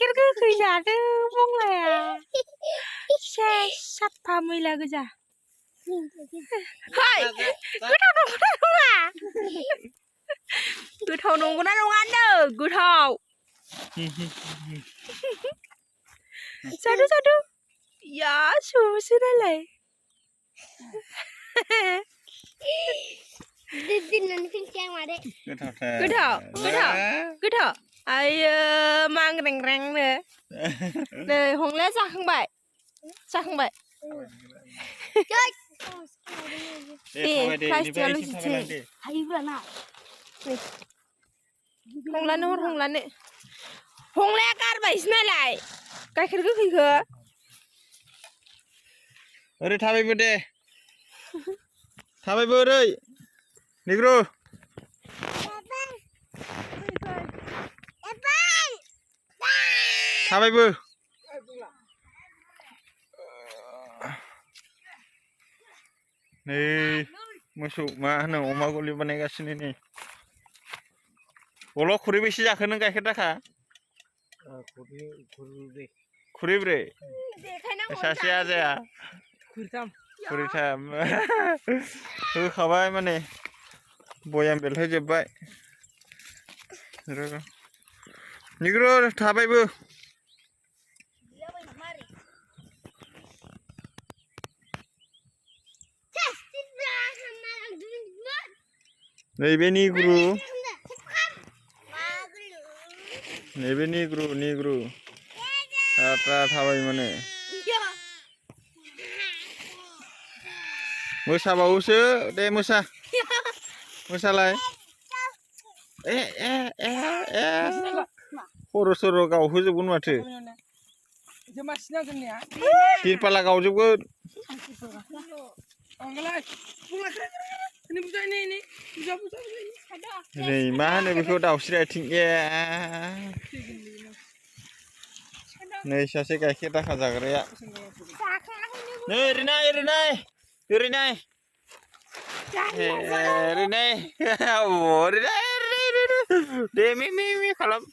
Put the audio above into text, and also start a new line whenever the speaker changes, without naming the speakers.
गाइखेर गोखै जादो बंलाया साफा मैला गोजा हाय गोथाव नंगौना नङा होनदों गोथाव जादो या सुसो नालाय गोथाव आयो मांग्रेंग्रेंनो नै हंलाया जाखांबाय दे प्लास्टिकआव लुसै हायोब्लाना हंलानो हर हंलाया गारबायसो नालाय गाइखेर गोखैखो
ओरै थाबायबो दे थाबायबो ओरै निग्रु थाबायबो नै मोसौ मा होनो अमा गलि बानायगासिनो नै गल' खुरैबेसे जाखो नों गाइखेर दाखा खुरैब्रै सासे आजाया खुरैथाम होखाबाय माने बयाम बेलथायजोब्बाय निग्रु थाबायबो नैबे निग्रु थाबाय माने मोसाबावोसो दे मोसालाय खर' सर' गावहोजोबगोन माथो तिरपाला गावजोबगोन नै मा होनो बेखौ दाउस्रि आथिं नै सासे गाइखेर दाखा जाग्राया नै ओरैनाय दे मे खालाम